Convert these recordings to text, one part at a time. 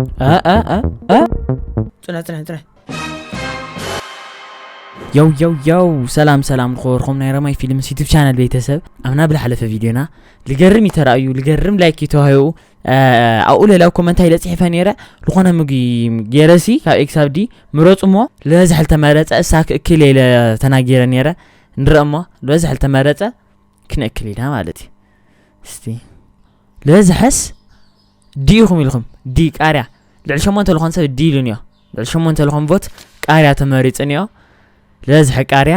እ፣ እ፣ እ፣ እ። ጽናሕ፣ ጽናሕ፣ ጽናሕ። የው፣ የው፣ የው። ሰላም፣ ሰላም፣ ንኽበርኹም ናይ ረማይ ፊልምስ ዩቱብ ቻነል ቤተሰብ። ኣብና ብዝሓለፈ ቪድዮና ልገርም እዩ ተራእዩ፣ ልገርም ላይክ እዩ ተዋሂቡ። እ፣ ኣብኡ ሌላ ኮመንት ኢለ ጽሒፈ ነይረ። ዝኾነ ምግቢ ገይረሲ ካብ ኤክስ ኣብ ዲ ምረጹ እሞ ልበዝሕ ልተመረጸ እሳ ክእክል ኢለ ተናጊረ ነይረ። ንረእ እሞ ልበዝሕ ልተመረጸ ክንእክል ኢና ማለት እዩ። እስቲ ልበዝሐስ ዲ ኢኹም ኢልኩም፣ ዲ ቃርያ። ልዕሊ ሸሞንተ ልኾን ሰብ ዲ ኢሉ እኒኦ። ልዕሊ ሸሞንተ ልኾን ቮት ቃርያ ተመሪጹ እኒኦ። ልበዝሐ ቃርያ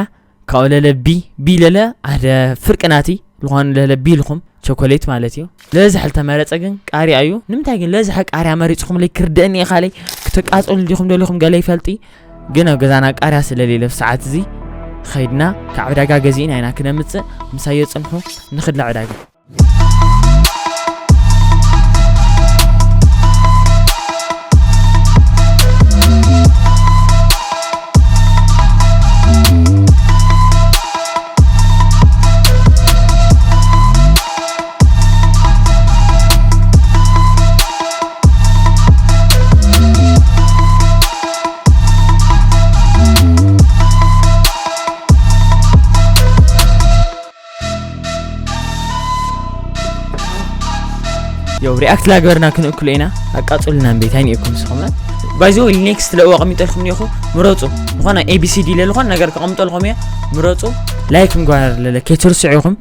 ካብኡ ለለ ቢ፣ ቢ ለለ ሓደ ፍርቂ ናቲ ልኾን ለለ ቢ ኢልኩም ቸኮሌት ማለት እዩ። ልበዝሐ ልተመረጸ ግን ቃርያ እዩ። ንምንታይ ግን ልበዝሐ ቃርያ መሪጽኹም ለይ ክርደእኒ እየ ካለይ። ክተቃጽሉ ዲኹም ደሊኹም ገለ ይፈልጢ። ግን ኣብ ገዛና ቃርያ ስለሌለ ኣብ ሰዓት እዚ ኸይድና ካብ ዕዳጋ ገዚእና ኢና ክነምጽእ። ምሳዮ ጽንሑ፣ ንኽድ ናብ ዕዳጋ። ያው ሪኣክት ላገበርና ክንእክሎ ኢና። ኣቃጽሉና እምበይት ኣይንእኩም ንስኹም። ባይ ዘ ወይ ኔክስት ለእዋ ኣቐሚጠልኩም እኒኹ፣ ምረጹ። ዝኾነ ኤ ቢ ሲ ዲ ለለ ዝኾነ ነገር ከቐምጠልኩም እየ፣ ምረጹ። ላይክ ምግባር ለለ ከይትርስዑ ኢኹም።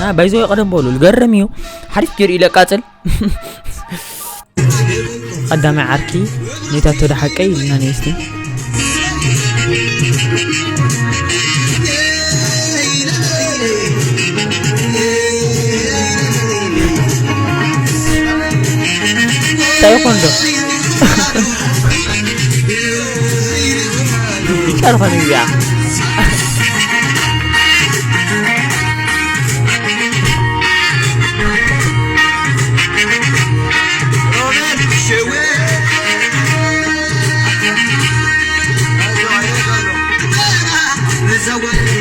ና ባይዞ ቀደም በሉ ልገርም እዩ። ሓሪፍ ገይሩ ኢለ ቃጽል። ቀዳማይ ዓርኪ ኔታቶ ዶ ሓቀይ ኢልና ነስቲ። እንታይ ይኾን ዶ? ብቻ ዝኾነ ግዜ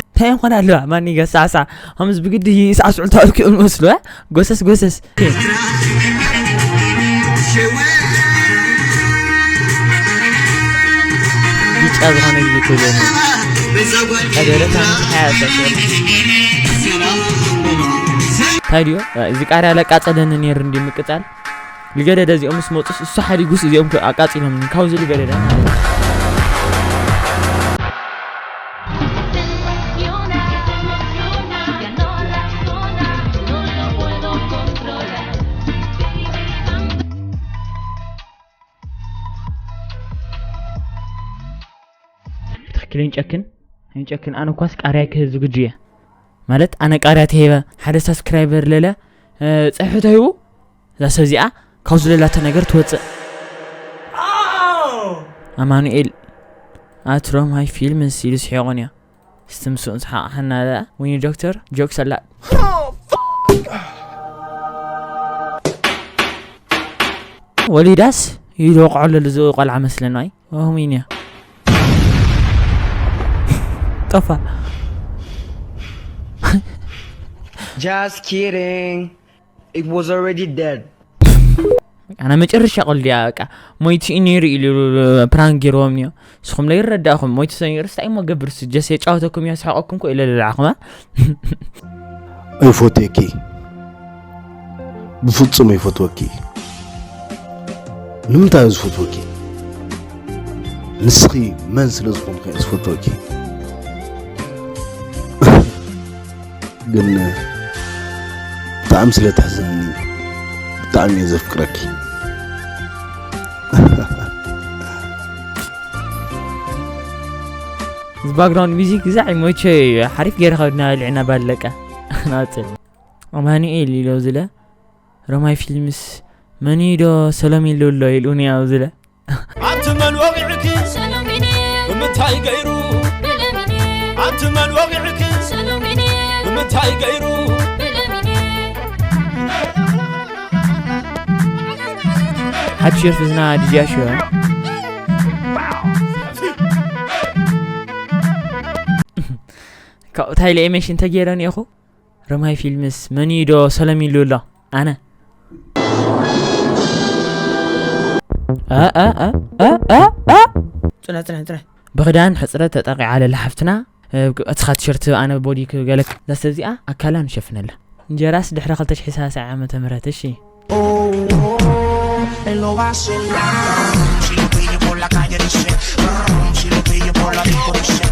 እንታይ ይኾን ኣለዋ ማን ይገሳሳ ከምዚ ብግዲ ይስዓስዑ ተልክኡ መስሉ። ጎሰስ ጎሰስ። ብጫ ዝኾነ ግዜ ተዘነ ቀደረታ ሓያሳ ታዲዮ እዚ ቃርያ ለቃጸለኒ ነይሩ እንዲ ምቅጻል። ልገደደ እዚኦም ምስ መጹስ እሱ ሓዲጉስ እዚኦም ኣቃጺሎም ካብዚ ልገደደ ማለት እዩ። ትክክል ይንጨክን ይንጨክን ኣነ ኳስ ቃርያ ክህብ ዝግጁ እየ። ማለት ኣነ ቃርያ ተሄበ ሓደ ሳብስክራይበር ለለ ጸሕፊ ተሂቡ እዛ ሰብ እዚኣ ካብ ዝለላተ ነገር ትወፅእ። ኣማኑኤል ኣትሮም ሃይ ፊልምስ ኢሉ ስሒቑን እያ። ስትምስኡን ሰሓቕ ሓና ዳ ዊኒ ዶክተር ጆክስ ኣላ። ወሊዳስ ይዶ ቆሎ ልዝኡ ቆልዓ መስለናይ። ኦሚንያ ጠፋ። Just kidding. It was already dead. ኣና መጨረሻ ቀልዲ እያ በቃ። ሞይቱ እዩ ነይሩ ኢሉ ፕራንክ ገይርዎም እዮ። ንስኹም ለይረዳእኹም ሞይቱ ሰኒሩ ስታይ እሞ ገብር ስ ጀስ የጫወተኩም እዮ ስሓቀኩም ኮ ኢለ ልልዓኹማ። ኣይፎትየኪ፣ ብፍጹም ኣይፈትወኪ። ንምንታይ እየ ዝፈትወኪ? ንስኺ መን ስለ ዝኾንኪ እየ ዝፈትወኪ። ግን ብጣዕሚ ስለ ትሕዝኒ ብጣዕሚ እየ ዘፍቅረኪ። እዚ ባክግራውንድ ሚዚክ ግዛዕ ይመቸ እዩ። ሓሪፍ ገይረ ካብ ድና ልዕና ባለቀ ናፅል ኣማኑኤል ኢሎ ዝለ ረማይ ፊልምስ መን እዩ ዶ ሰሎሜ ኣሎ ኢልኡኒ ኣብ ዝለ ኣንቲ መን ወቂዕኪ ብምንታይ ገይሩ ኣንቲ መን ወቂዕኪ ብምንታይ ገይሩ ሓድሽ ርፍዝና ድጃ ሽዮ ካብኡ እንታይ ኢለ ኤሜንሽን እንተገይረ እኒኦኹ? ረማይ ፊልምስ መን እዩ ዶ ሰለሚሉ ኣሎ? ኣነ። እ፣ እ፣ እ፣ እ፣ እ፣ እ። ጽናሕ፣ ጽናሕ፣ ጽናሕ። ብኽዳን ሕጽረት ተጠቂዓ ለላ ሓፍትና፣ እ፣ እትኻ ቲሸርት ኣነ ቦዲ ክገለክ። እዛ ሰብ እዚኣ ኣካላ ንሸፍነላ። እንጀራስ ድሕሪ ክልተ ሽሕ ሰላሳ ዓመተ ምህረት፣ እሺ። Oh, oh, él lo va a hacer. Si lo pillo por la calle, dice. Si lo pillo por la disco, dice.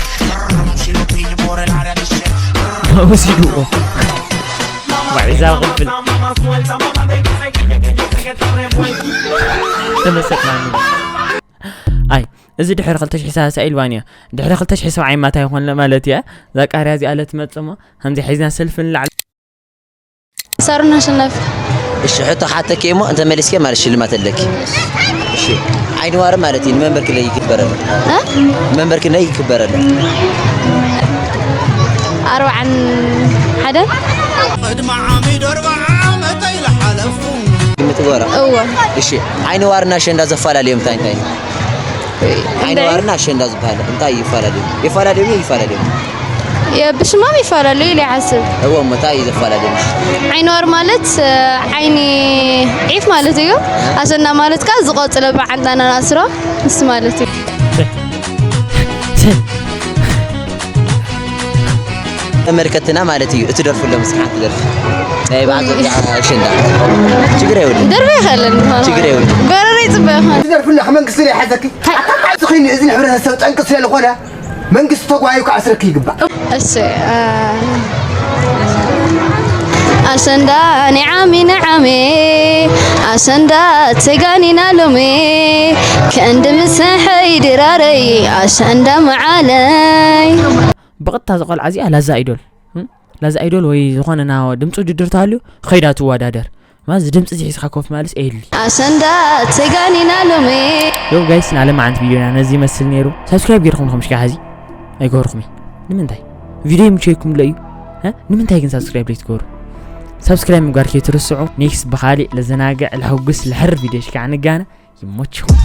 Si lo pillo por el área, dice. ወሲድዎ። ዋዒዛ ክብል። ተመሰጥና። ኣይ፣ እዚ ድሕሪ ክልተ ሽሕ ሰላሳ ኢልዋን እያ። ድሕሪ ክልተ ሽሕ ሰብዓ ማታ ይኾን ማለት እያ። እዛ ቃርያ እዚኣ ለትመጽእ እሞ፣ ከምዚ ሒዝና ሰልፊ ንላዕሊ። ሳሩን ኣሸናፊ። እሺ፣ ሕቶ ሓተኪ እሞ እንተ መሊስኪ ማለት ሽልማት ኣለኪ። እሺ፣ ዓይኒ ዋሪ ማለት እዩ ንመንበርኪ ላይ ይግበረሉ። እ? መንበርኪ ላይ ይግበረሉ። ኣርባዓን ሓደን። ቅድሚ ዓሚ ደርባ ዓመት ኣይልሓለፉ። ግምት ግበራ። እወ። እሺ፣ ዓይኒ ዋርና ኣሸንዳ ዘፈላለዮም እንታይ እንታይ? ዓይኒ እንደ- ዋርና ኣሸንዳ ዝበሃል እንታይ ይፈላለዩ? ይፈላለዩ፣ ይፈላለዩ። የ-፣ ብሽሞም ይፈላለዩ ኢለ ይሓስብ። እዎ፣ እሞ እንታይ እዩ ዘፈላለዩ? ዓይኒ ዋር ማለት፣ እ፣ ዓይኒ ዒፍ ማለት እዩ። ኣሸንዳ ማለት ከኣ ዝቐጽለ ብዓንጣና ንኣስሮ፣ ንሱ ማለት እዩ። ተመልከትና ማለት እዩ። እቲ ደርፉ ለምስ ሓንቲ ደርፊ። ናይ በዓል ኣሸንዳ። ችግር የብሉን። ደርፊ ይኸለን ዝኾነ። ችግር የብሉን። ጎረሮ ይጽበ ይኾን። ትደርፍላ መንግስቲ ላይ ሓዘኪ። ኣታ ትኽኒ እዚ ሕብረተሰብ ጠንቂ ስለ ዝኾነ መንግስቲ ተጓዩ ክኣስረኪ ይግባእ። እሺ፣ እ፣ ኣሸንዳ ንዓሚ ንዓሚ፣ ኣሸንዳ ተጋኒና ሎሚ፣ ክንዲ ምሰሐይ ድራረይ፣ ኣሸንዳ መዓለይ። ብቐጥታ ዝቆልዓ እዚኣ ላዛ ኣይዶል፣ እም? ላዛ ኣይዶል ወይ ዝኾነ ና ድምፂ ውድድር ተሃልዩ ኸይዳ ትወዳደር። ማለት ድምፂ እዚ ሒዝካ ኮፍ ማለስ ኤሊ። ኣሸንዳ ተጋኒና ሎሚ። ዮ ጋይስ፣ ናለማዓንቲ ቪድዮና ነዚ ይመስል ነይሩ። ሳብስክራይብ ገይርኩም ዲኹም ሽካ ሐዚ? ኣይገበርኩምን። ንምንታይ? ቪድዮ ይምቸይኩም ዶ እዩ? እ? ንምንታይ ግን ሳብስክራይብ ዘይትገብሩ? ሳብስክራይብ ምግባር ከይትርስዑ። ኔክስት ብኻሊእ ለዘናግዕ፣ ለሐጉስ፣ ለሕር ቪድዮ ሽካ ንጋነ። ይመችኹም።